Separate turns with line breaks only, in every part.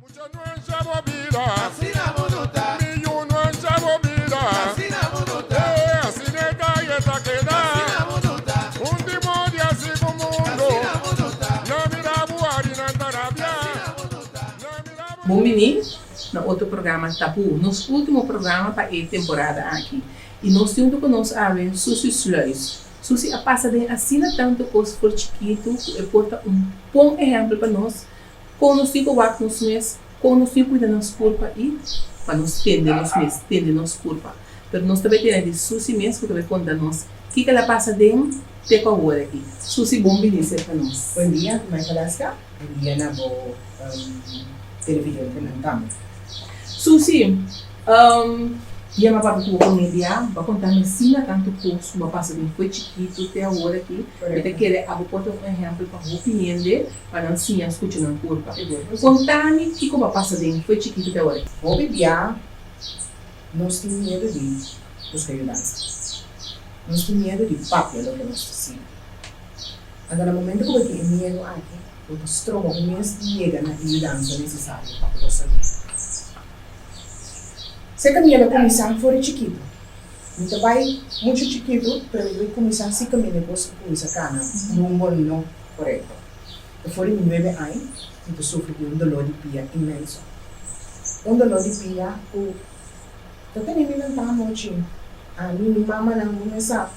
Bon bini na otro programa Tabú, nos último programa pa e temporada aki. I nos tin huntu ku nos awe Susie Sluis. Susie a pasa den asina tantu kos for chikitu ku e por ta un bon ehèmpel pa nos Kon nos tin ku wak nos mes? Kon nos tin ku kuida nos kurpa i pa nos tende nos mes, tende nos kurpa? Pero nos ta bai tene di Susi mes ku ta bai konta nos kiko el a pasa den te ku awor aki. Susi bon bini serka nos.
Buen dia Mai Valeska, buen dia na bo televidentenan tambe.
Susi, Yama papia ku bo promé bia, bo a konta mi asina tantu kos ku bo a pasa den fo'i chikitu te awor aki. Mi ta kere abo por ta un ehèmpel pa hopi hende pa nan siña skucha nan kurpa. Konta mi kiko bo a pasa den fo'i chikitu te awor aki.
Hopi bia nos tin miedu di buska yudansa. Nos tin miedu di papia loke nos ta sinti. Anto na momento ku bo tin e miedu aki, bo ta stroba bo mes di yega na e yudansa nesesario pa ku bo salú. Seka mi el a kuminsá for di chikitu. Mi ta bai muchu chikitu, pero mi ta bai kuminsá si kaminda e kos a kuminsá kana rumbo no korekto. Ta for di mi nuebe aña mi ta sufri di un doló di pia inmenso. Un doló di pia ku ta tene mi lantá anochi. Ami, mi mamanan bo mesa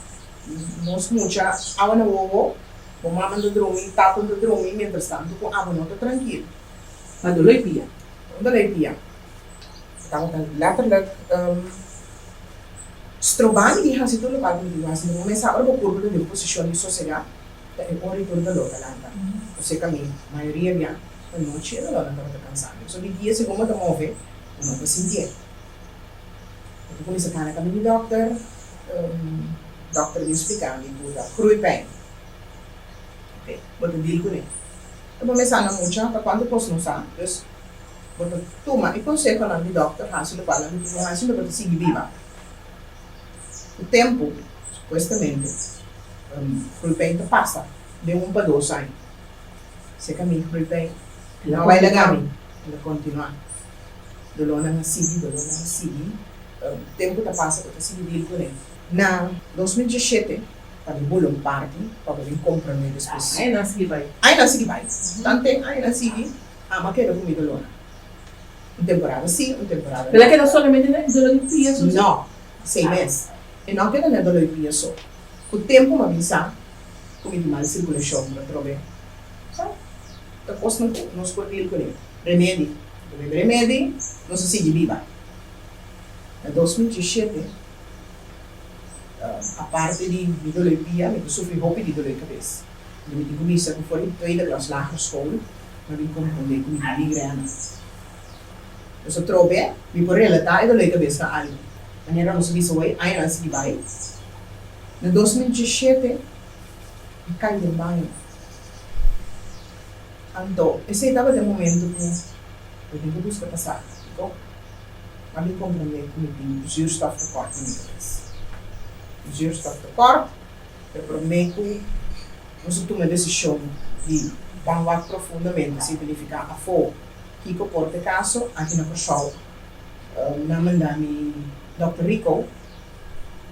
nos mucha awa na wowo, bo mama ta drumi, tata ta drumi, mientras tantu ku abo no ta trankil.
Pa doló di pia.
Un doló di pia. Tabata letterlijk stroba mi di hasi tur lokual ku mi tin ku hasi. Mi kuminsá ora bo kurpo ta den posishon di sosegá, ta e ora i tur doló ta lanta. Osea ku mi mayoria bia ta nochi e dolónan tabata kansa mi. So di dia segun bo ta move, bo no ta sintié. Bo ta kuminsá kana kaminda di dòkter, dòkter bin splika mi ku ta groeipijn. Oke, bo ta deal kuné. Ta bo mester anda mucha pa kuantu kos no sa, dus bo ta tuma e konsehonan di dòkter hasi lokual nan ta hasi lo bo ta sigui biba. Ku tempu, supuestamente, groeipijn ta pasa den un pa dos aña. Seka mi groeipijn no a bai laga mi, el a kontinuá. Dolónan a sigui, dolónan a sigui. Tempu ta pasa bo ta sigui deal kuné. Na 2017, pa mi bula un parti pa bo bin komprondé despues.
Añanan sigui bai.
Añanan sigui bai. Tanten añanan sigui. Ama keda ku mi dolónan. Un temporada sí, un temporada no.
Pero a keda solamente na e doló di pia so?
No, esei mes. E no a keda na e doló di pia so. Ku tempu mi a bin sa ku mi tin mal sirkulashon atrobe. Sa, ta kosnan ku nos por deal kuné. Remedi. Bo bebe remedi, nos a sigui biba. Na 2017, aparte di mi doló di pia, mi ta sufri hopi di doló di kabes. Mi tin ku bisa ku for di tweede klas lagere school, Mi a bin komprondé ku mi tin migrèna. Nos a trobe, mi por relatá e doló di kabes na algu. Manera nos a bisa hoy, añanan sigui bai. Na 2017, mi kai den baño. Anto, esei tabata e momento ku mi tin ku buska pa sa kiko. Mi a bin komprondé ku mi tin zuurstoftekort na mi kabes. Zuurstoftekort ta promé ku. Nos a tuma e desishon di ban wak profundamente, esei ta nifiká afó kiko por ta e kaso. Aki na Kòrsou nan manda mi Dòkter Rico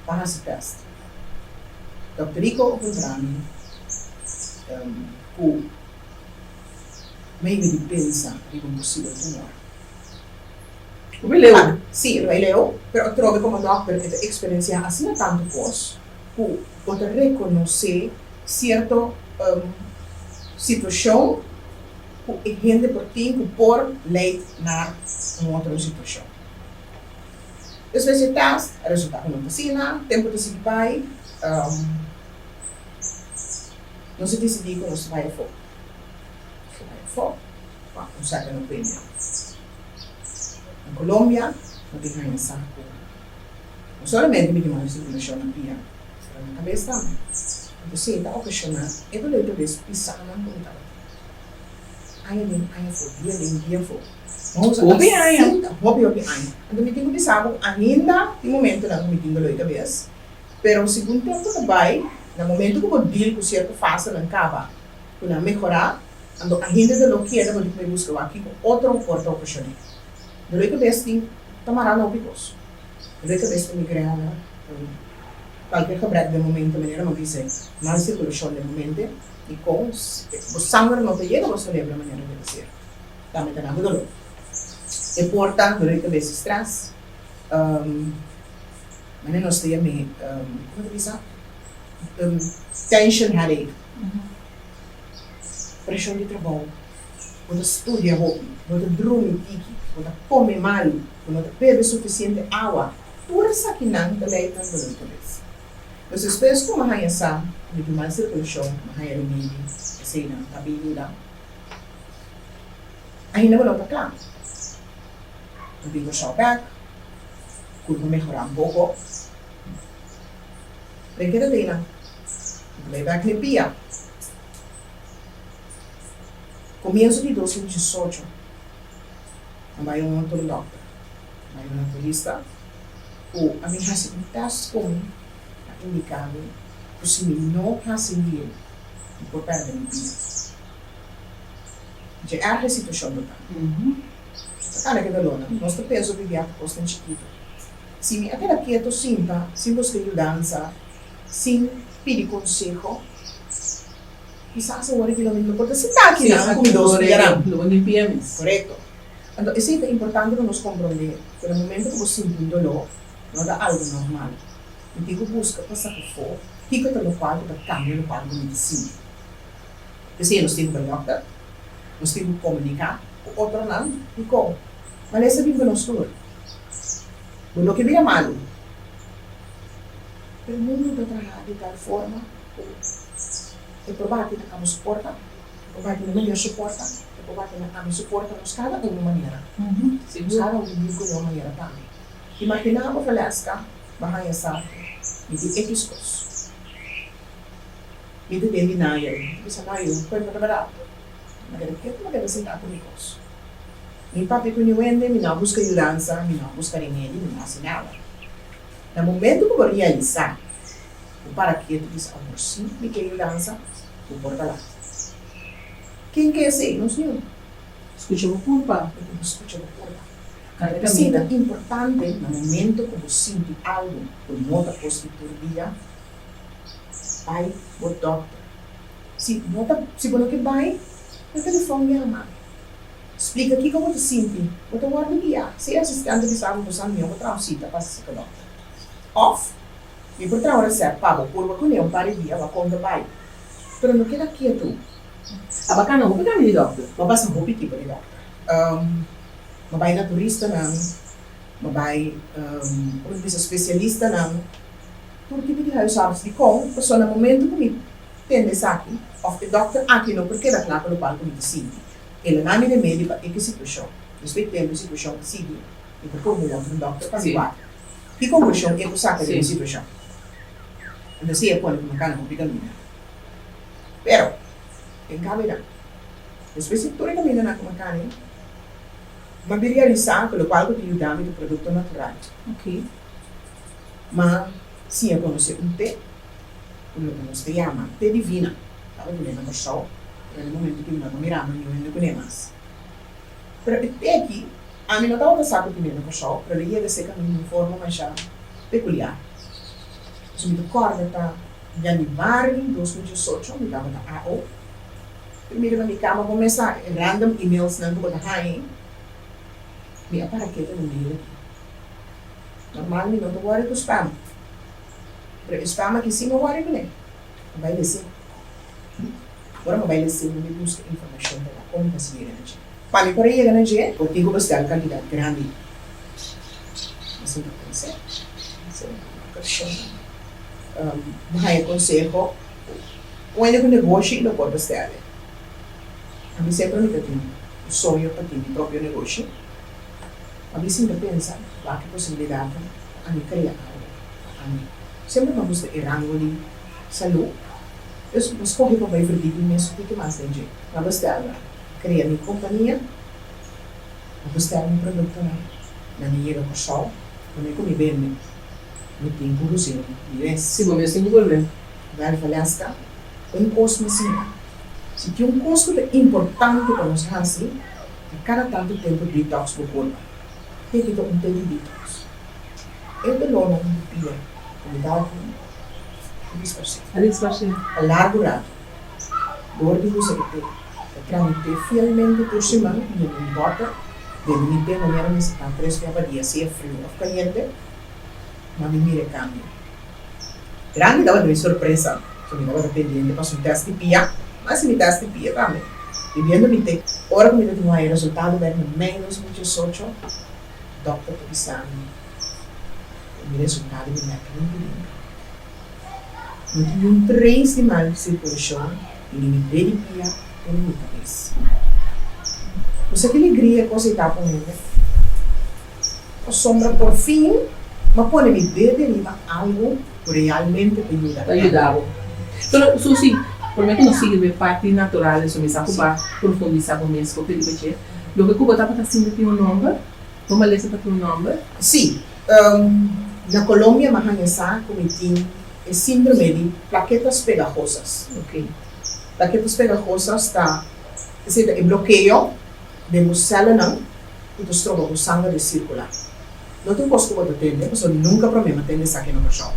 pa hasi tèst. Dòkter Rico a puntra mi ku mi di pensa riba un posibel tumor.
Hopi leu.
Sí, hopi leu, pero atrobe komo dòkter e ta eksperensiá asina tantu kos ku bo ta rekonosé sierto situashon ku e hende por tin ku por leid na un otro situashon. Despues di e tèst a resultá ku no ta asina, tempu ta sigui bai, nos a disidí ku nos ta bai afó. Nos ta bai afó pa un second opinion. Na Colombia no tin haña sa ku No solamente mi tin mal sirkulashon na pia, pero na kabes tambe. Anto esei ta okashoná e doló di kabes pisánan ku mi tabatin. Aña den aña afó, dia den dia afó.
Hopi aña.
Hopi, hopi aña. Anto mi tin ku bisa bo ku ainda tin momentunan ku mi tin doló di kabes, pero segun tempu ta bai, na momentu ku bo deal ku sierto fasenan kaba ku nan mehorá. Anto ainda e doló keda bo tin ku bai buska wak kiko otro por ta okashoné. Doló di kabes tin ta mará na hopi kos. Doló di kabes ta migrèna, kualker gebrek den momento manera mi a bisa mal sirkulashon den momente i kon bo sanger no ta yega bo selebro manera debe ser tambe ta na bo doló. E por ta doló di kabes di strès, manera nos ta yam'é komo ta bisa tension headache. Preshon di trabou, bo ta studia hopi, bo ta drumi tiki, bo ta kome malu, bo no ta bebe sufisiente awa, tur esakinan ta lei na dolor di kabes. Pues despues ku mi a haña sa ku mi tin mal sirkulashon, mi a haña remedi, eseinan ta bin yuda. Ainda bo no ta kla. Mi bin Kòrsou bèk, kurpa mehorá un poko. Den keda tena, mi ta bai bèk na e pia. Komienso di 2018, mi bai un otro dòkter, mi bai un naturista ku a bin hasi un tèst ku mi a indiká mi ku si mi no hasi bien, mi por pèrdè mi bida. Dje erg e situashon lo ta. Ta kana ke dolónan. Nos ta pensa hopi bia ku kosnan chikitu. Si mi a keda ketu sinta, sin buska yudansa, sin pidi konseho, kisas awor aki lo mi no por ta sinta aki nan ku mi dos pianan. Korekto. Anto esei ta importante pa nos komprondé ku na momento ku bo sinti un doló, no ta algu normal. Mi tin ku buska pa saka afó kiko ta lokual ku ta kambia lokual ku mi ta sinti. P'esei nos tin ku bai dòkter, nos tin ku komuniká ku otronan dikon. Malesa bin pa nos tur. Bo no ke bira malu. Pero mundu ta traha di tal forma ku e por bati na abo su porta, e por bati na meneer su porta, e por bati na ami su porta, nos kada un un manera. Nos kada un ta biba ku un manera tambe. Imaginá bo Valeska bo haña sa ku mi tin ekis kos. Mi ta den denial. Mi ta bisa, No, yu, koe no ta barato. Mi a keda ketu, mi a keda sintá ku mi kos. Mi papia ku niun hende, mi no a buska yudansa, mi no a buska remedi, mi no a hasi nada. Na momento ku bo realisá, bo para ketu i bisa, Awor sí mi ke yudansa, bo por ta la. Ken ke esei? Nos niun.
Skucha bo kurpa.
Bo skucha bo kurpa. P'esei ta importante na momento ku bo sinti algu ku no ta kos di tur dia, bai bo dòkter. Si no ta, si bo no ke bai, na telefòn yama. Splika kiko bo ta sinti. Bo ta wòrdu guiá. Si e asistente bisa bo, bo sa mihó bo traha un sita pa hasi ku dòkter. Òf, mi por traha un resèpt pa bo purba kuné un par di dia wak kon ta bai. Pero no keda ketu.
Aba kana hopi kami di dòkter.
Bo pasa hopi tipo di dòkter. Bo bai naturistanan, bo bai, komo ta bisa, spesialistanan, tur tipo di huisarts. Dikon? Pasobra na momentu ku mi tende esaki, òf e dòkter aki no por keda kla ku lokual ku mi ta sinti. El a na mi remedi pa eke situashon. Despues di tempu e situashon a sigui, mi ta purba un otro dòkter pa mi wak ki konklushon e por saka den e situashon. Anto si e pone ku mi kana hopi kaminda. Pero, den kaminda, despues di tur e kamindanan ku mi a kana, mi a bin realisá ku lokual ku ta yuda mi ta produkto natural. Ma siña konosé un te ku loke nos ta yama te divina. Tabata dun'é na Kòrsou, pero na e momentu ku mi no ta mirando niun hende kuné mas. Pero e te aki, ami no tabata sa ku tin'é na Kòrsou, pero el a yega serka mi di un forma masha pekuliar. Pasobra mi ta kòrda ta yanüari 2018, mi tabata AO, pero mi riba mi kama bo mesa e random emailsnan ku bo ta haña, mi a para ketu na mail aki. Normal mi no ta wòri ku spam, pero e spam aki sí mi a wòri kuné. Mi bai lese. Ora mi bai lese mi buska informashon pa wak kon mi ta hasi yega na dje. Pa mi por a yega na dje, bo tin ku bestèl kantidat grandi. Mi sinta pensa, pensa, okashon mi haña konseho ku un hende ku negoshi lo por bestèl e. Ami semper mi ta tin un soño pa tin mi propio negoshi. Ami sinta pensa wak e posibilidatnan pa ami krea algu pa ami. Semper mi a gusta e rango di salú, dus mi a skohe pa bai verdiep mi mes un tiki mas den dje. Mi a bestel krea mi kompania, mi a bestel mi produktonan, nan a yega Kòrsou, promé ku mi bende, mi tin ku hus'é mi mes.
Si bo mes tin ku bolbe.
Wèl Valeska, un kos mi siña. Si tin un kos ku ta importante pa nos hasi, ta kada tantu tempu detox bo kurpa. Ke ki ta un te di detox? E dolónan di pia ku mi tabatin a disparsé.
A disparsé.
Pa largu ratu. Dor di usa e te. Ta traha mi te fielmente tur siman i yena mi bòter, bebe mi te manera mester ta tres bia pa dia, sea friu òf kayente, ma mi mira e kambio. Grandi tabata mi sorpresa, so mi tabata pendiente pa su tèst di pia, m'a hasi mi tèst di pia tambe, bibiendo mi te. Ora ku mi ta tin wak e resultado bèk na mei 2018, dòkter ta bisa mi ku mi resultado di mèt limpi limpi. No tin niun trace di mal sirkulashon ni di mi dede pia te na mi kabes. Bo sa ki legria e kos ei ta pa un hende? Pasobra por fin m'a pone mi dede riba algu ku realmente ta yuda.
Ta yuda bo. Pero Susi, promé ku nos sigui riba e parti natural esun mi sa ku bo a profundisá bo mes hopi riba dje. Loke ku bo tabata sinti tin un nòmber? Bo malesa ta tin un nòmber?
Sí. Na Colombia m'a haña sa ku mi tin e síndrome di plaquetas pegajosas. Plaquetas pegajosas ta, esei ta e blokeo den bo sèlnan ku ta stroba bo sanger di sirkulá. No ta un kos ku bo ta tende, pasobra nunka promé m'a tende esaki na Kòrsou.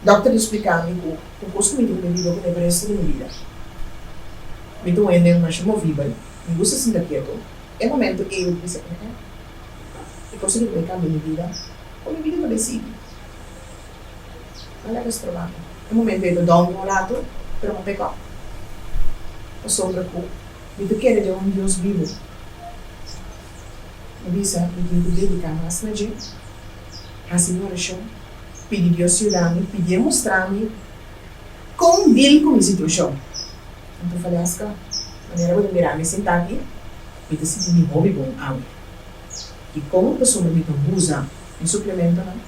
Dòkter ta splika mi ku ta un kos ku mi tin ku mi biba kuné pa restu di mi bida. Mi ta un hende masha movibel, mi gusta sinta ketu. E momento ei mi bisa, Eh, e kos aki ta bai kambia mi bida, kon mi bida ta bai sigui? No laga stroba mi. E momento ei ta down un ratu, pero mi a pick up. Pasobra ku mi ta kere den un Dios bibu. Mi bisa, mi tin ku dediká mas na dje, hasi mi orashon, pidi Dios yuda mi, pidié mustra mi kon deal ku mi situashon. Anto Valeska, manera bo ta mira mi sintá aki, mi ta sinti mi hopi bon awe. Dikon? Pasobra mi ta usa mi suplementonan.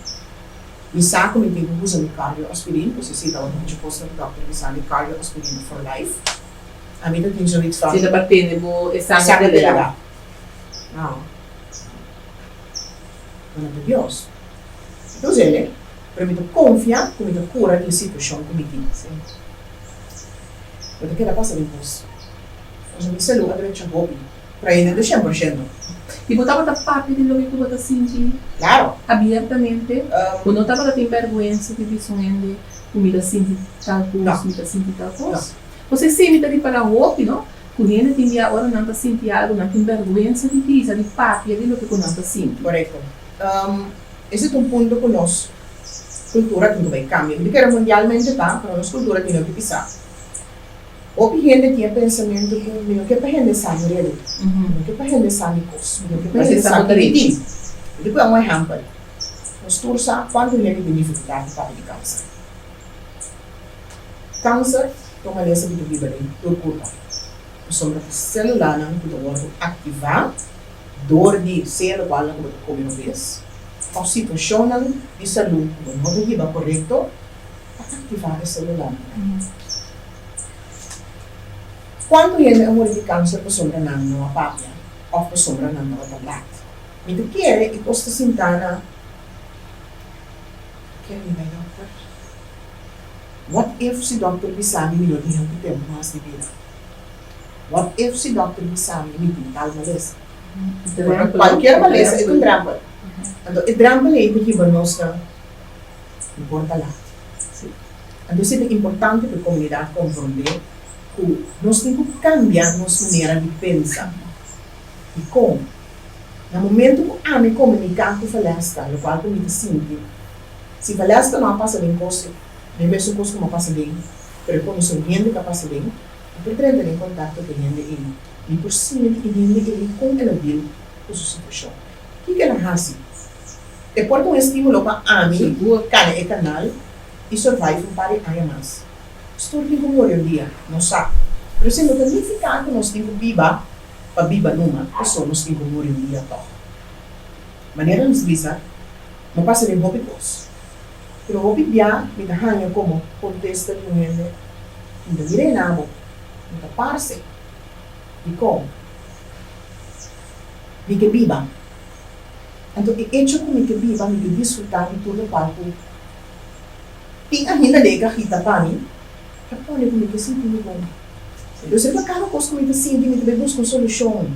Mi sa ku mi tin ku usa mi cardio-aspirin, pues esei tabata muchu kos ku dòkter bisa mi, cardio-aspirin for life. Ami ta tin zoiets van.
Si ta pa tene bo e sanger delegá.
No. Bo no ta Dios. Mi ta us'el, pero mi ta konfia ku mi ta kura di e situashon ku mi tin. Bo ta keda pasa den kos. Pasobra mi salú a drecha hopi. Pero ainda no 100%.
I bo tabata papia di loke ku bo ta sinti?
Claro.
Abiertamente? Bo no tabata tin bèrgwensa di bisa un hende ku mi ta sinti tal kos, mi ta sinti tal kos? Pasobra esei mi ta ripará hopi, no? Ku hende tin bia ora nan ta sinti algu, nan tin bèrgwensa di bisa, di papia di loke ku nan ta sinti.
Korekto. Ese ta un punto ku nos kultura tin ku bai kambia. Mi ta kere mundialmente ta, pero nos kultura tin loke pisá. Hopi hende tin e pensamentu ku mi no ke pa hende sa mi redu, mi no ke pa hende sa mi kos, mi no ke pa hende sa ku mi tin. Mi ta pone un ehèmpel, nos tur sa kuantu hende tin difikultat di papia di kanser. Kanser ta un malesa ku ta biba den tur kurpa, pasobra ta sélulanan ku ta wòrdu aktivá dor di sea lokualnan ku bo ta kome robes òf situashonnan di salú ku bo no ta hiba korekto ta aktivá e sélulanan. Kuantu hende a muri di kanser pasobra nan no a papia òf pasobra nan tabata lat? Mi ta kere i kos ta sintá na Kere mi bai dòkter? What if si dòkter bisa mi mi no tin hopi tempu mas di bida? What if si dòkter bisa mi mi tin tal malesa? Kualkier malesa e ta un drèmpel. Anto e drèmpel ei ta hiba nos na Mi por ta lat. Sí. Anto esei ta importante pa e komunidat komprondé ku nos tin ku kambia nos manera di pensa. Dikon? Na momentu ku ami komuniká ku Valeska lokual ku mi ta sinti, si Valeska no a pasa den kos, den mesun kos ku mi a pasa den, pero e konosé un hende ku a pasa den, mi por drenta den kontakto ku e hende ei. Mi por siña di e hende ei kon el a deal ku su situashon. Kiko el a hasi? E por ta un estímulo pa ami kana e kanal i survive un par di aña mas. Nos tur tin ku muri un dia, nos sa. Pero esei no ta nifiká ku nos tin ku biba pa biba numa, pasobra nos tin ku muri un dia tòg. Manera nos bisa, no pasa den hopi kos. Pero hopi bia mi ta haña komo kontesta di un hende, Mi ta mira e na bo, no ta parse. Dikon? Mi ke biba. Anto e echo ku mi ke biba, mi ke disfrutá di tur lokual ku tin ainda den e kajita pa mi, Ta pone ku mi ke sinti mi bon. Dus riba kada kos ku mi ta sinti mi ta bai buska un solushon.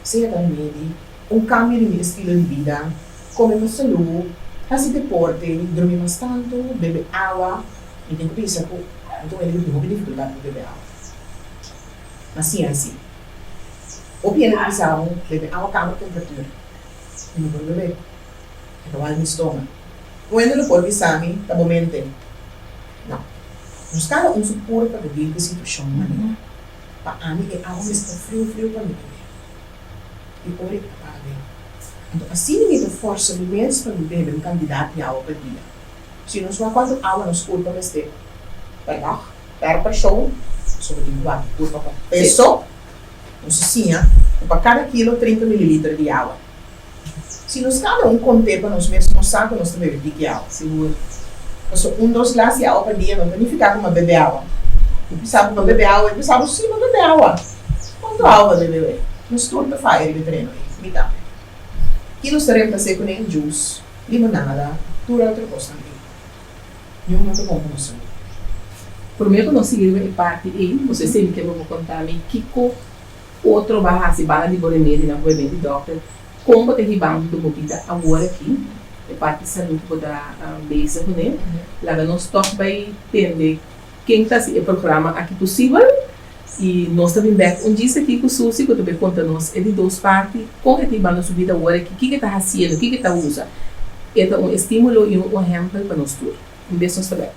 Sea ta remedi, un kambio di mi estilo di bida, kome mas salú, hasi deporte, drumi mas tantu, bebe awa. Mi tin ku bisa ku mi ta un hende ku tin hopi difikultat pa bebe awa. Ma siña si. Hopi hende ta bisa bo bebe awa kama temperatura. Mi no por bebe. E ta wal mi stoma. Un hende lo por bisa mi ta bo mente. No. Nos kada un su kurpa ta deal ku e situashon manera. Pa ami e awa mester ta friu friu pa mi bebe. I ora e ta para den. Anto asina mi ta forsa mi mes pa mi bebe un kantidat di awa pa dia. Si nos wak kuantu awa nos kurpa mester per dag, per persoon, pasobra tin ku wak e kurpa pa peso, nos a siña ku pa kada kilo 30 mililiter di awa. Si nos kada un kont'é pa nos mes, nos sa ku nos ta bebe tiki awa. Sigur. Pasobra un dos glas di awa pa dia no ta nifiká ku mi a bebe awa. Mi bisa ku mi a bebe awa, mi bisa bo, sí, mi a bebe awa. Kuantu awa bo a bebe wei? Nos tur ta faya riba e tereno ei, mi tambe. Ki nos ta remplas'é kuné? Jus, limonada, tur e otro kosnan ei. Niun no ta bon pa nos salú.
Promé ku nos sigui riba e parti ei, bo sa esei mi ke pa bo konta mi kiko Otro ba hasi banda di bo remedinan ku bo bende di dòkter. Kon bo ta hibando bo bida awor aki, e parti salú ku bo ta bezig kuné? Laga nos tòg bai tende ken ta hasi e programa aki posibel i nos ta bin bèk un djis aki ku Susi ku ta bai konta nos e di dos parti kon e ta hibando su bida awor aki, kiko e ta hasiendo, kiko e ta usa. E ta un estímulo i un ehèmpel pa nos tur. Un bes nos ta bèk.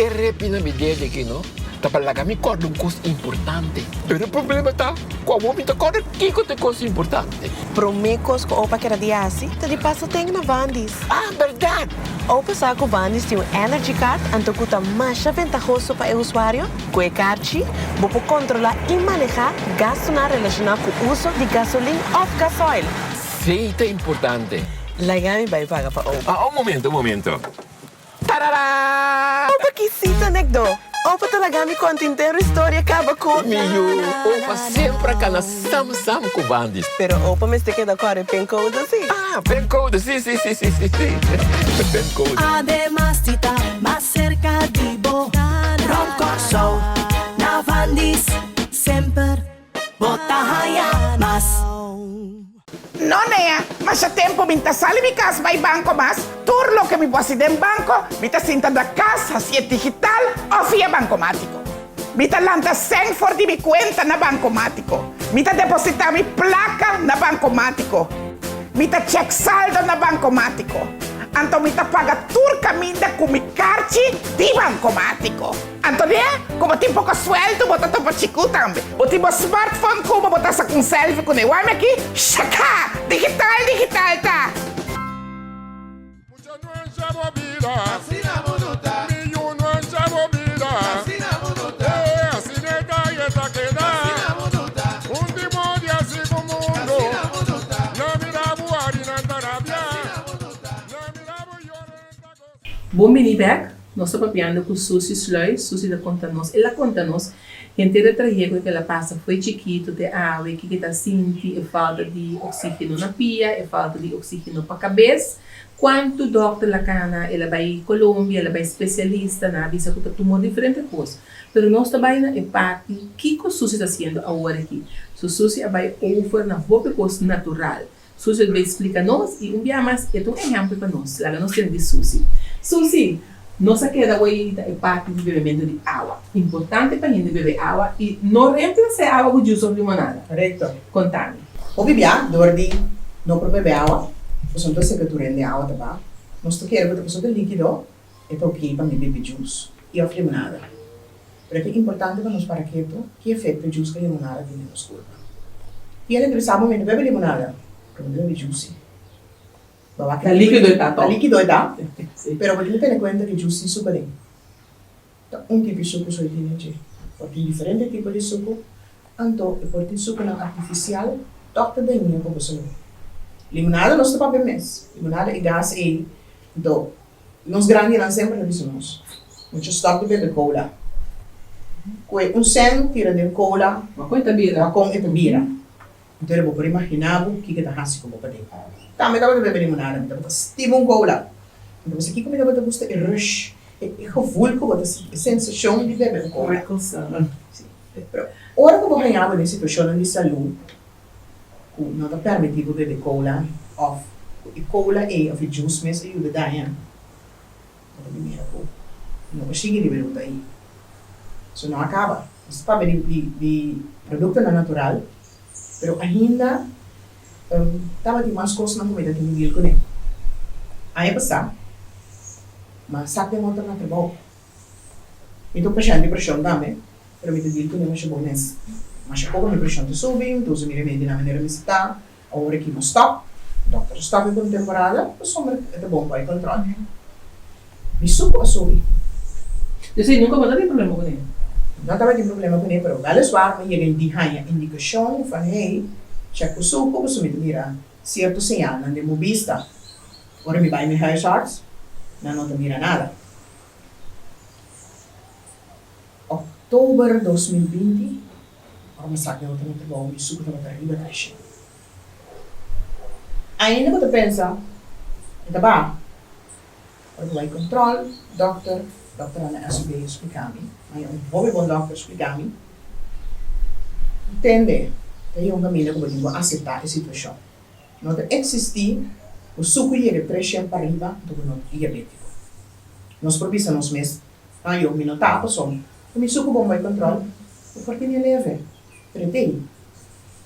E repi na mi dede aki no ta pa laga mi kòrda un kos importante. Pero e problema ta ku awor mi ta kòrda kiko ta e kos importante.
Promé kos ku opa keda di hasi ta di pasa ten na Vandy's.
Ah, bèrdat!
Opa sa ku Vandy's tin un Energy Card anto ku ta masha ventahoso pa e usuario. Ku e karchi bo por kontrolá i manehá gastunan relashoná ku uso di gasolin òf gasoil.
Sí, ta importante.
Laga mi bai paga pa opa.
Ah, un momento, un momento. Tarará!
Opa kisita nekdo. Opa ta laga mi konta intero historia kaba ku.
Mi yu, opa semper a kana sam sam ku Bandis.
Pero opa mester keda kòrda e pincode si.
Ah, pincode, si, si, si, si, si, si. Pincode.
Ademas di ta mas serka di bo, rònt Kòrsou, na Vandis, semper bo ta haña mas.
No Nea, masha tempu mi n'ta sali mi kas bai banko mas, tur loke mi bo hasi den banko, mi ta sinta na kas hasié digital òf via bankomátiko. Mi ta lanta sèn for di mi kuenta na bankomátiko, mi ta depositá mi plaka na bankomátiko, mi ta chèk saldo na bankomátiko, anto mi ta paga tur kaminda ku mi karchi di bankomátiko. Anto de, ku bo tin poko sueldo bo ta topa chiku tambe. Bo tin bo smartphone ku bo, bo ta saka un selfie kuné. Wak mi aki, shaka! Digital, digital ta!
Bon bini bek, nos ta papiando ku Susie Sluis, Susie ta konta nos, el a konta nos henter e trayekto ku el a pasa fo'i chikitu te awe, kiko e ta sinti, e falta di oksígeno na pia, e falta di oksígeno pa kabes, kuantu dòkter el a kana, el a bai Colombia, el a bai spesialista, nan a bisa ku ta tumor diferente kos. Pero nos ta bai na e parti kiko Susie ta hasiendo awor aki. So Susie a bai over na hopi kos natural. Susi ta bay splica nos y un bia mas e ta un ehempel pa nos. Laga nos tene di Susi. Susi, Nos a keda wei ta e parti di bebementu di awa. Importante pa hende bebe awa i no reemplasa e awa ku juice of limonada.
Korekto.
Konta mi.
Hopi bia dor di no por bebe awa, pasobra ta seka tur hende awa ta ba. Nos ta kere ku ta pasobra ta likido e ta oké pa mi bebe juice i of limonada. Pero e ta importante pa nos para ketu ki efekto juice ku limonada tin den nos kurpa. Tin hende ta bisa bo mi no bebe limonada, pero bo ta bebe juice si. Bo wak
Ta likido e ta
Ta
tòg.
likido e ta,
Si.
pero bo tin ku tene kuenta ku juice tin suka den. Ta un tipo di suku so e tin den dje. Por tin diferente tipo di suku, anto e por tin sukunan artifisial tòg ta dañino pa bo salú. Limonada nos ta papia mes. Limonada e gas ei, anto Nos grandinan semper ta bisa nos, Mucha stòp di bebe kola. Kue un sèn tira den kola,
Wakon e ta bira.
Wakon e ta bira. Entonces bo por imaginá bo kiko e ta hasi ku bo paden. Tambe tabata bebe limonada, mi tabata stima un kola. Mi ta bisa kiko mi tabata gusta e rush, e gevoel ku bo ta sinti, e sensashon di bebe un kola. Sí. Pero ora ku bo haña bo den situashonnan di salú, ku no ta permití bo bebe kola òf ku e kola ei òf e juice mes a yuda daña, bo ta bin mira ku no por sigui riba e ruta ei. So no a kaba. Nos ta papia di di produktonan natural, pero ainda tabatin mas kosnan ku mi ta tin di deal kuné. Aña pasá mi a sak den otro na trabou. Mi ta un pashènt di preshon tambe, pero mi ta deal kuné masha bon mes. Masha poko mi preshon ta subi, mi ta usa mi remedi na manera mester ta. Awor aki mi a stòp, dòkter a stòp mi pa un temporada, pasobra e ta bon pa e kòntròl. Mi suku a subi.
Esei nunka bo ta tin problema kuné?
No tabatin problema kuné, pero wèliswaar mi yega di haña indikashon van hey, chèk bo suku pasobra mi ta mira sierto señalnan den bo bista. Ora mi bai mi huisarts, nan no ta mira nada. Oktober 2020, ora mi sa ku mi tabata na trabou, mi suku tabata riba treshent. Ainda bo ta pensa, mi ta baha. Ora bo bai kontròl, dòkter, dòkter Ana SUB a splika mi, ma un hopi bon dòkter splika mi, Tende, ta yonga kaminda ku bo tin ku aseptá e situashon. No ta eksistí ku suku yega treshent pariba anto ku no ta diabétiko. Nos por bisa nos mes, Ah, yo, mi no ta pasobra ku mi suku bon bai kòntròl, mi por tene leve, pero e t'ei.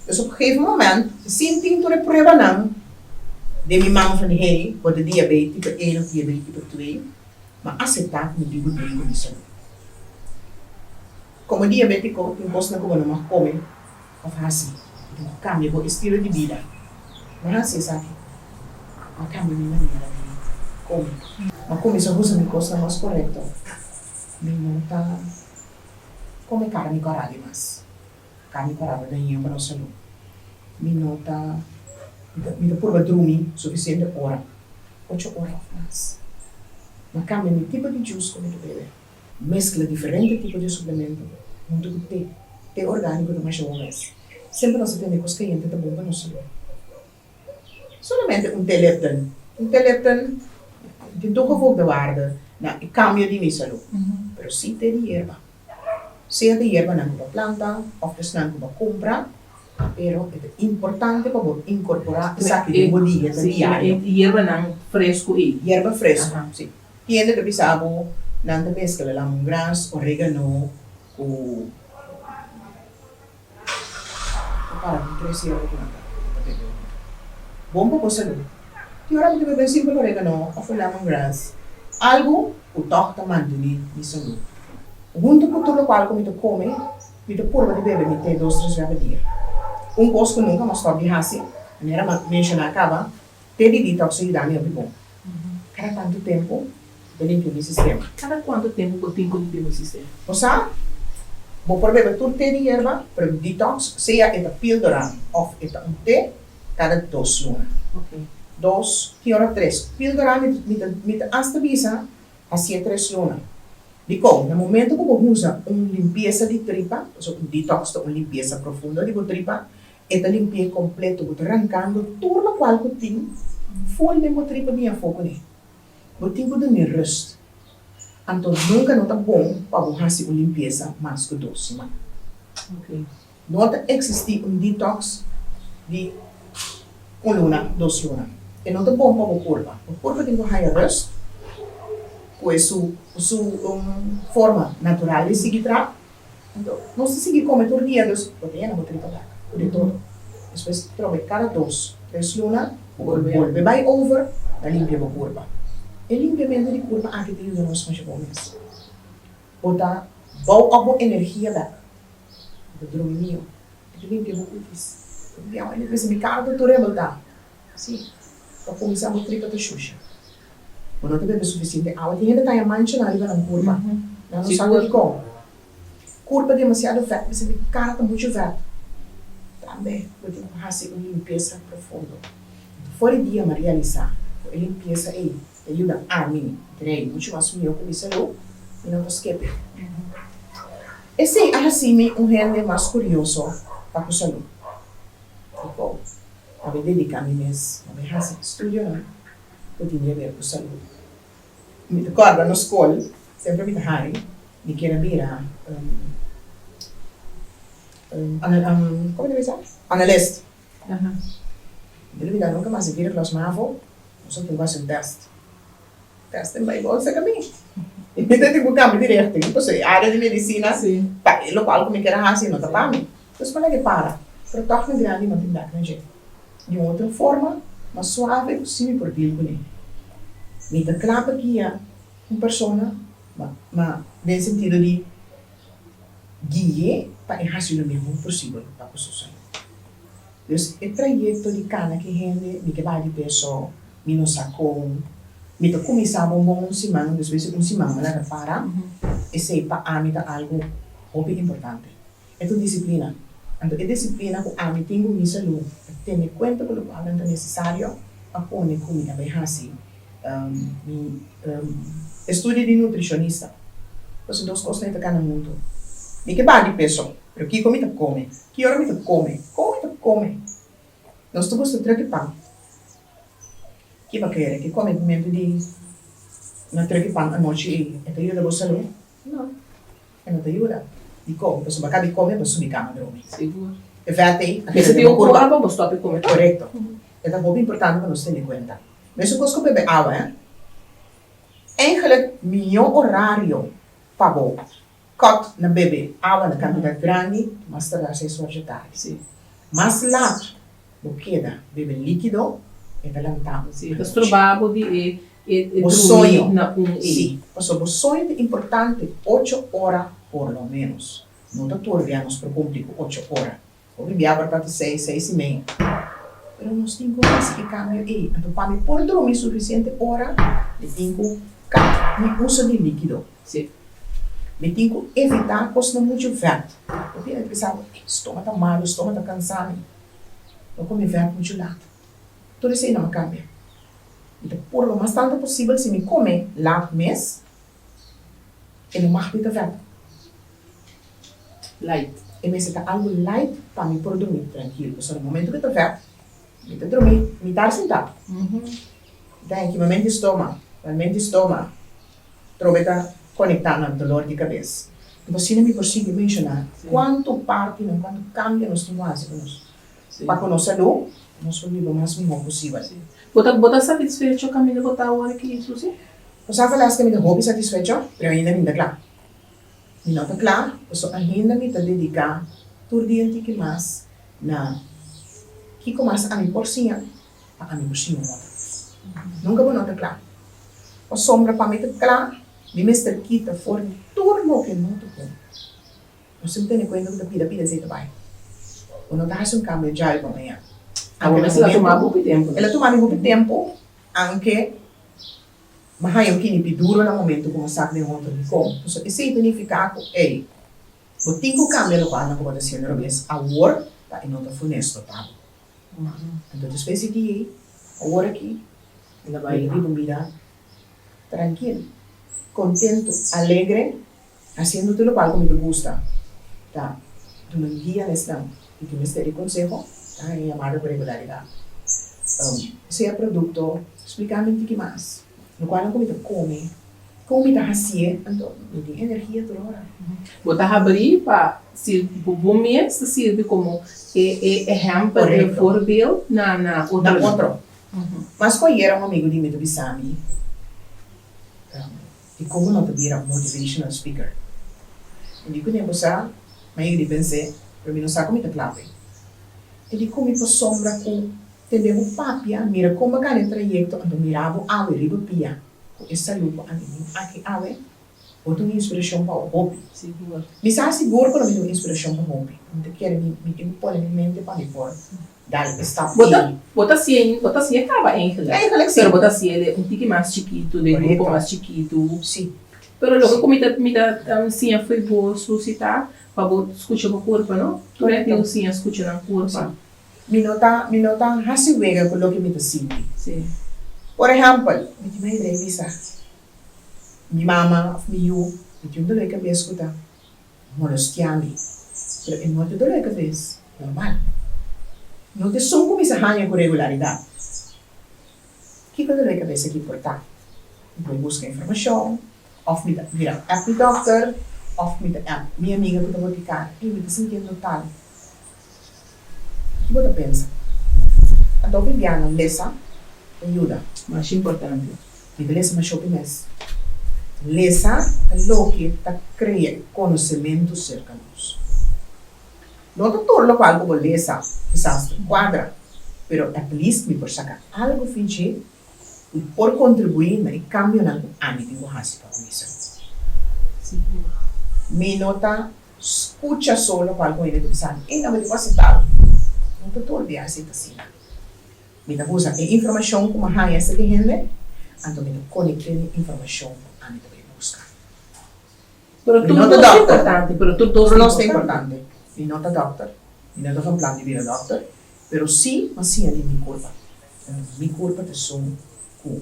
Dus op gegeven moment, sin tin tur e pruebanan den mi man van hey, bo ta diabet tipo één of diabet tipo twee, m'a aseptá ku mi tin ku deal ku mi salú. Komo diabétiko tin kosnan ku bo no mag kome. Of hasi, bo tin ku kambia bo estilo di bida. No hasi esaki. M'a kambia mi manera di kome. M'a kuminsá usa mi kosnan mas korekto. Mi no ta kome karni kòrá dimas. Karni kòrá ta dañino pa nos salú. Mi no ta, mi ta purba drumi sufisiente ora, ocho ora òf mas. M'a kambia mi tipo di jus ku mi ta bebe. Meskla diferente tipo di suplemento huntu ku te. Te orgániko ta masha bon mes. Semper nos ta tende kos kayente ta bon pa nos salú. Solamente un te Lipton. Un te Lipton tin toegevoegde waarde na e kambio di mi salú. Pero si te di yerba. Sea te yerbanan ku bo a planta òf esnan ku bo a kumpra, pero e ta importante pa bo inkorporá esaki den bo dieta diario.
E yerbanan fresku ei.
Yerba fresku, si. Hende ta bisa bo nan ta meskla lamongras, oregano ku ta para ku tres yerba ku nan ta bebe huntu. Bon pa bo salú. Tin ora mi ta bebe simpel oregano òf un lemongras, algu ku tòg ta mantené mi salú. Huntu ku tur lokual ku mi ta kome, mi ta purba di bebe mi te dos tres bia pa dia. Un kos ku nunka mi a stòp di hasi, manera mi a menshoná kaba, Te di detox a yuda mi hopi bon. Kada tantu tempu mi ta limpia mi sistema.
Kada kuantu tempu bo tin ku limpia bo sistema?
Bo sa, bo por bebe tur te di yerba, pero detox, sea e ta píldora òf e ta un te, kada dos luna. Dos, ki ora tres. Píldora mi ta mi ta asta bisa hasié tres luna. Dikon? Na momento ku bo usa un limpiesa di tripa, pasobra un detox ta un limpiesa profundo di bo tripa, E ta limpi'é kompleto. Bo ta rankando tur lokual ku tin ful den bo tripa di afó kuné. Bo tin ku dun'é rùst. Anto nunka no ta bon pa bo hasi un limpiesa mas ku dos siman. No ta eksistí un detox di un luna, dos luna. E no ta bon pa bo kurpa. Bo kurpa tin ku haña rùst. Ku e su su forma natural di sigui traha. Anto nos ta sigui kome tur dia, dus bo ta yena bo tripa bek ku de todo. Despues trobe kada dos, tres luna bo bolbe bai over pa limpia bo kurpa. E limpiamentu di kurpa aki ta yuda nos masha bon mes. Bo ta bou op bo energia bek. Bo ta drumi mihó. E ta limpia bo kutis. Bo ta bisa mi kara ta tur rebeltá. Sí, pa kuminsá bo tripa ta shusha. Bo no ta bebe sufisiente awa. Tin hende ta haña manchanan riba nan kurpa. Nan no sa dikon. Kurpa demasiado vèt, bisa mi kara ta muchu vèt. Tambe bo tin ku hasi un limpiesa profundo. For di dia mi a realisá ku e limpiesa ei ta yuda ami drei muchu mas mihó ku mi salú, mi no ta skepe. Esei a hasi mi un hende mas kurioso pa ku salú. Dikon? Pa mi dediká mi mes na mi hasi estudionan ku tin di haber ku salú. Mi ta kòrda na skol, semper mi ta hari, mi kier a bira komo ta bisa? Analist. Mi ta lubidá nunka mas, e vierde klas mavo, nos a tin ku hasi un tèst. Tèst den Beibel seka mi. Mi ta tin ku kambia di richting, pasobra e área di medisina ta e lokual ku mi kier a hasi no ta pa mi. Dus mi lag'e para, pero tòg mi grandi no tin bèk na dje. Di un otro forma mas suave ku si mi por deal kuné. Mi ta kla pa guia un persona, ma ma den sentido di gui'é pa e hasi lo mihó posibel pa ku su salú. Dus e trayekto di kana ki hende, mi ke baha di peso, mi no sa kon, mi ta kuminsá bon bon un siman, despues di un siman mi laga para, esei pa ami ta algu hopi importante. E ta un disiplina. Anto e disiplina ku ami tin ku mi salú, pa tene kuenta ku lokual nan ta nesesario pa pone ku mi a bai hasi mi estudio di nutrishonista. Pasobra dos kosnan ei ta kana huntu. Mi ke baha di peso, pero kiko mi ta kome? Ki ora mi ta kome? Kon mi ta kome? Nos ta gusta trek e pan. Ki bo kere? Ki komementu di na trek e pan anochi ei e ta yuda bo salú? No. E no ta yuda. Dikon? Pasobra bo a kabi kome, bo subi kama drumi.
Sigur.
E vèt ei a keda
Mester
den
tin
bo
un
kurpa.
ora pa bo stòp di kome.
Korekto. E ta hopi importante pa nos tene kuenta. Mesun kos ku bebe awa, eh. Eigenlik mihó orario pa bo kòt na bebe awa na kantidat grandi mas tardá seis ora dje tardi.
Si.
Mas lat bo keda bebe líkido, e ta lanta bo
Si, e ta
anochi.
stroba bo di e E
Bo
drumi
soño,
na un e.
sí, pasobra bo soño ta importante, ocho ora por lo ménos. No ta tur bia nos por kumpli ku ocho ora. Hopi bia por ta ta seis, seis i meia. Pero nos tin ku hasi e kambio ei. Anto pa mi por drumi sufisiente ora, mi tin ku kap mi uso di líkido.
Sí.
Mi tin ku evitá kosnan muchu vèt. Hopi hende ta bisa bo, stoma ta malu, stoma ta kansa mi. No kome vèt muchu lat. Tur esei nan a kambia. Mi ta purba mas tantu posibel si mi kome laat mes, e no mag di ta vèt.
Light.
E mester ta algu light pa mi por drumi trankil. Pasobra na momentu ku e ta vèt, mi ta drumi mitar sintá. Mi ta haña kimamento di stoma, malmento di stoma, trobe ta konektá na dolor di kabes. Anto asina mi por sigui menshoná kuantu partinan, kuantu kambio nos tin ku hasi ku nos. Pa ku nos salú, nos por biba mas mihó posibel.
Bo ta bo ta satisfecho kaminda bo ta awor aki, Susi?
Bo sa Valeska, mi ta hopi satisfecho, pero ainda mi no ta kla. Mi no ta kla, pasobra ainda mi ta dediká tur dia un tiki mas na kiko mas ami por siña pa ami por siña un otro. Nunka bo no ta kla. Pasobra pa mi ta kla, mi mester kita for di tur loke no ta bon. Nos tin tene kuenta ku ta pida pida esei ta bai. Bo no ta hasi un kambio djawe pa mañana.
Awor mester a tuma hopi tempu.
El a tuma mi hopi tempu, anke mi a haña un kinipi duro na momentu ku mi a sak den otro. Dikon? Pasobra esei ta nifiká ku, ey, bo tin ku kambia lokualnan ku bo ta hasiendo robes awor pa e no ta funesto pa bo. Anto despues di dia ei, awor aki, mi ta bai biba un bida trankil, kontentu, alegre. Hasiendo tur lokual ku mi ta gusta ta duna guia na esnan ku tin mester di konseho, ta haña yamada ku regularidat. Sea produkto, splika mi un tiki mas lokualnan ku mi ta kome, kon mi ta hasié, anto mi tin energia tur ora.
Bo ta habrí pa sirbi bo mes ta sirbi komo e e ehèmpel, e voorbeeld na na otro.
Na otro. Mas ku ayera un amigu di mi ta bisa mi. Di kon bo no ta bira motivational speaker? Mi di kuné, Bo sa, mi a yega di pens'é, pero mi no sa ku mi ta kla p'e. E di ku mi pasobra ku tende bo papia, mira kon bo a gana e trayekto, anto mira bo awe riba pia ku e salú ku ami tin aki awe, bo ta un inspirashon pa hopi. Mi sa sigur ku lo mi ta un inspirashon pa hopi. Mi ta kere mi mi tin ku pone mi mente pa mi por dal e stap
Bo ta
ei.
bo ta siña bo ta siña kaba eigenlijk.
Eigenlijk si.
Pero bo ta siña un tiki mas chikitu, den grupo mas chikitu.
Si.
Pero loke ku mi ta mi ta siña fo'i bo Susi ta pa bo skucha bo kurpa no. Tur e tin ku siña skucha nan kurpa.
Mi no ta mi no ta hasi wega ku loke mi ta sinti.
Si.
Por ehèmpel, mi tin mai rei bisa mi mama òf mi yu, mi tin un doló di kabes ku ta molestiá mi. Pero e no ta doló di kabes normal. No ta esun ku mi sa haña ku regularidat. Kiko doló di kabes aki por ta? Mi por buska informashon, òf mi ta mira app mi dòkter, òf mi ta app mi amiga ku ta botiká, ey mi ta sintiendo tal. Ki bo ta pensa? Anto Bibiana lesa ta yuda.
Masha importante.
Mi ta lesa masha hopi mes. Lesa ta loke ta krea konosementu serka nos. No ta tur lokual ku bo lesa kisas ta kuadra, pero at least mi por saka algu fin dje ku por kontribuí na e kambionan ku ami tin ku hasi pa ku mi salú. Mi no ta Scucha solo cu algun hende ta bisa mi, Ey, no, mi ta por tal. No ta tur dia así ta asina. Mi ta usa e informacion cu mi a haña esaki hende, anto mi ta conect'é n'e informacion cu ami ta bay busca.
Pero
Mi
tur
no ta
dos ta
dokter.
importante, pero tur dos
Tur
ta
dos ta
importante.
importante. Mi no ta dokter, mi no ta van plan di bira dokter, pero sí mi a siña di mi curpa. Mi curpa ta esun ku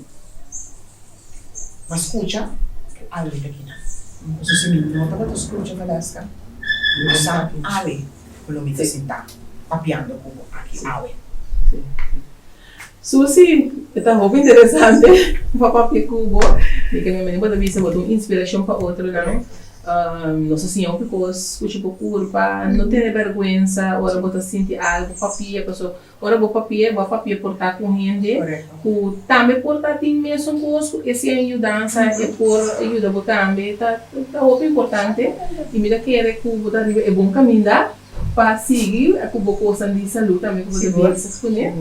m'a skucha ku awe ta kina. Pasobra si mi no tabata skucha Valeska, mi no sa awe ku lo mi ta sintá papiando ku bo aki awe.
Susi, e ta hopi interesante pa papia ku bo. Mi ke mende bo ta bisa bo ta un inspirashon pa otronan. Nos a siña hopi kos, skucha bo kurpa, no tene bèrgwensa ora bo ta sinti algu, papia pasobra Ora bo papia, bo a papia por ta ku hende ku tambe por ta tin mesun kos ku esei en yudansa e por yuda bo tambe. Ta ta hopi importante i mi ta kere ku bo ta riba e bon kaminda pa sigui ku bo kosnan di salú tambe ku bo ta bezig kuné.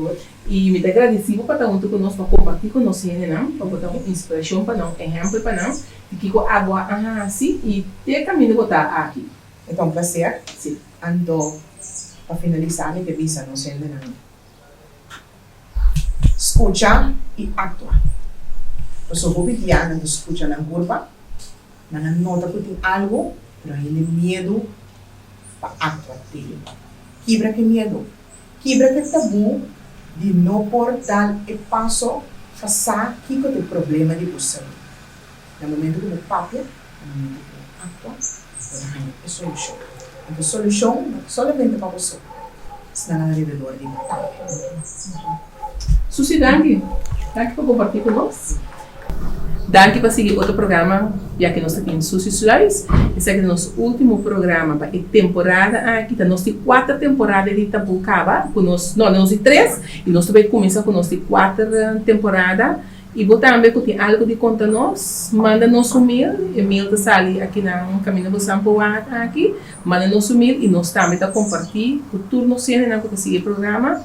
I mi ta gradisí bo pa ta huntu ku nos pa kompartí ku nos hendenan, pa bo ta un inspirashon pa nan, un ehèmpel pa nan di kiko abo a hasi i te kaminda bo ta aki.
E ta un plaser.
Sí.
Anto pa finalisá mi ke bisa nos hendenan, Skucha i aktua. Pasobra hopi bia nan ta skucha nan kurpa, nan a nota ku tin algu, pero hende miedu pa aktua te. Kibra ke miedu. Kibra ke tabú di no por dal e paso pa sa kiko ta e problema di bo salú. Na momento ku bo papia, na momento ku bo aktua, bo ta haña e solushon. Anto solushon no ta solamente pa bo so, esnan alrededor di bo tambe.
Susi danki. Danki pa kompartí ku nos. Danki pa sigui otro programa ya ke nos ta tin Susi Sluis. Esaki ta nos último programa pa e temporada aki. Ta nos di kuater temporada di Tabú kaba ku nos, no, nos di tres i nos ta bai kuminsá ku nos di kuater temporada. I bo tambe ku tin algu di konta nos, manda nos un mail. E mail ta sali akinan kaminda bo san por wak aki. Manda nos un mail i nos tambe ta kompartí ku tur nos hendenan ku ta sigui e programa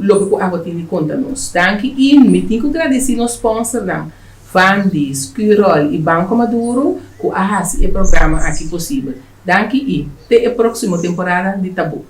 loke ku abo tin di konta nos. Danki i mi tin ku gradisí nos sponsornan, Vandy's, Curol i Banco Maduro ku a hasi e programa aki posibel. Danki i te e próksimo temporada di Tabú.